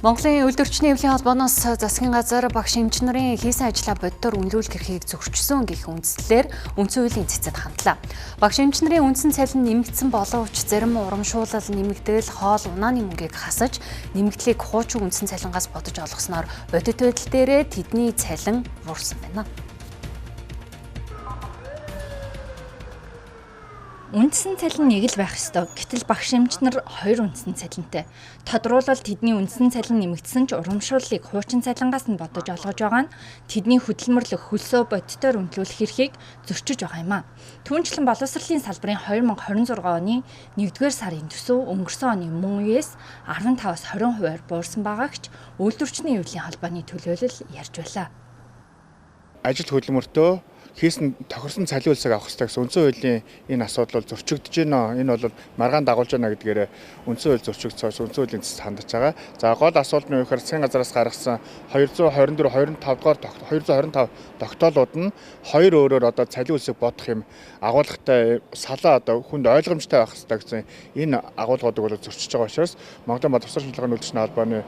Монголын үйлдвэрчний эвлийн холбооноос засгийн газар багш эмч нарын хийсэн ажлаа боддоор үнэлүүлэх эрхийг зөрчсөн гэх үндслээр үндсэн хуулийн цэцэд хандлаа. Багш эмч нарын үндсэн цалин нэмэгдсэн боловч зарим урамшуулал нэмэгдэл хоол унааны мөнгийг хасаж нэмэгдлийг хуучин үндсэн цалингаас бодож олгосноор бодит байдал дээрээ тэдний цалин буурсан байна. Үндсэн цалин нэг л байх ёстой. Гэтэл багш эмч нар хоёр үндсэн цалинтай. Тодруулбал тэдний үндсэн цалин нэмэгдсэн ч урамшууллыг хуучин цалингаас нь бодож олгож байгаа нь тэдний хөдөлмөрлөх хөлсөө бодитоор үнэлүүлэх эрхийг зөрчиж байгаа юм а. Түүнчлэн боловсролын салбарын 2026 оны 1-р сарын төсөв өнгөрсөн оны мөн үеэс 15-аас 20%-аар буурсан байгаа гэж үйлдвэрчний эвлийн холбооны төлөөлөл ярьж байлаа. Ажил хөдөлмөртөө хийсэн тохирсон цалин үлсийг авах хэрэгтэй гэсэн үндсэн хуулийн энэ асуудал бол зөрчигдөж байна. Энэ бол маргаан дагуулж байна гэдгээр үндсэн хууль зөрчигдсөн үндсэн хуулийн цэц хандаж байгаа. За гол асуулт нь юу гэхээр засгийн газараас гаргасан 224, 25 дугаар 225 тогтоолууд нь хоёр өөрөөр одоо цалин үлсийг бодох юм агуулгатай салаа одоо хүнд ойлгомжтой байх хэрэгтэй гэсэн энэ агуулгуудыг бол зөрчиж байгаа учраас Монголын боловсрол шинжилгээний үйлдвэрчний холбооны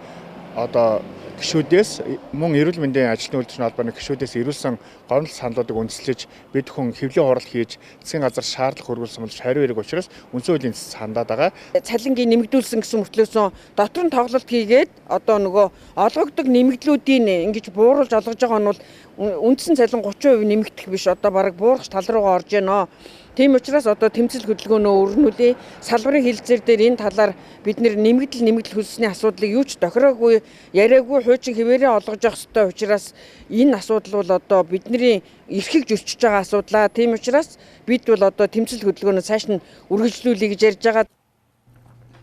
одоо гишүүдээс мөн эрүүл мэндийн ажилтны үйлдвэрчний холбооны гишүүдээс ирүүлсэн гомдол саналуудыг үндэслэж бид хүн хэвлийн хурал хийж засгийн газар шаардлага хөрвүүлсэн бол хариу эрэг учраас үндсэн хуулийн цэц хандаад байгаа. Цалингийн нэмэгдүүлсэн гэсэн мөртлөөсөн дотор нь тоглолт хийгээд одоо нөгөө олгогддог нэмэгдлүүдийг ингэж бууруулж олгож байгаа нь бол үндсэн цалин 30% нэмэгдэх биш одоо бараг буурах тал руугаа орж байна. Тийм учраас одоо тэмцэл хөдөлгөөнөө өрнүүлээ. Салбарын хэлцээр дээр энэ талаар бид нэр нэмэгдэл хөлсний асуудлыг юу ч тохироогүй, яриаггүй хуучин хэвээрээ олгож явах ёстой учраас энэ асуудал бол одоо бидний эрхийг зөрчиж байгаа асуудлаа. Тийм учраас бид бол одоо тэмцэл хөдөлгөөнөө цааш нь үргэлжлүүлэе гэж ярьж байгаа.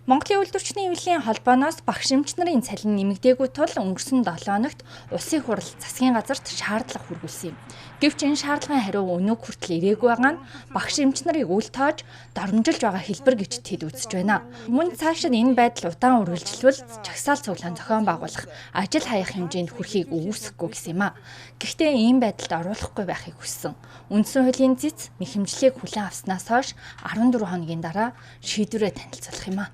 Монголын үйлдвэрчний эвлийн холбооноос багш эмч нарын цалин нэмэгдээгүй тул өнгөрсөн 7 хоногт улсын хурал засгийн газарт шаардлага хүргүүлсэн юм. Гэвч энэ шаардлагын хариу өнөөг хүртэл ирээгүй байгаа нь багш эмч нарыг үл тоож доромжилж байгаа хэлбэр гэж тэд үзэж байна. Мөн цаашид энэ байдал удаан үргэлжлвэл жагсаал цуглаан зохион байгуулах, ажил хаях хэмжээнд хүрэхийг үүсгэхгүй гэсэн юм а. Гэхдээ ийм байдалд оруулахгүй байхыг хүссэн. Үндсэн хуулийн цэц мэхэмжлийг хүлээн авснаас хойш 14 хоногийн дараа шийдвэрээ танилцуулах юм а.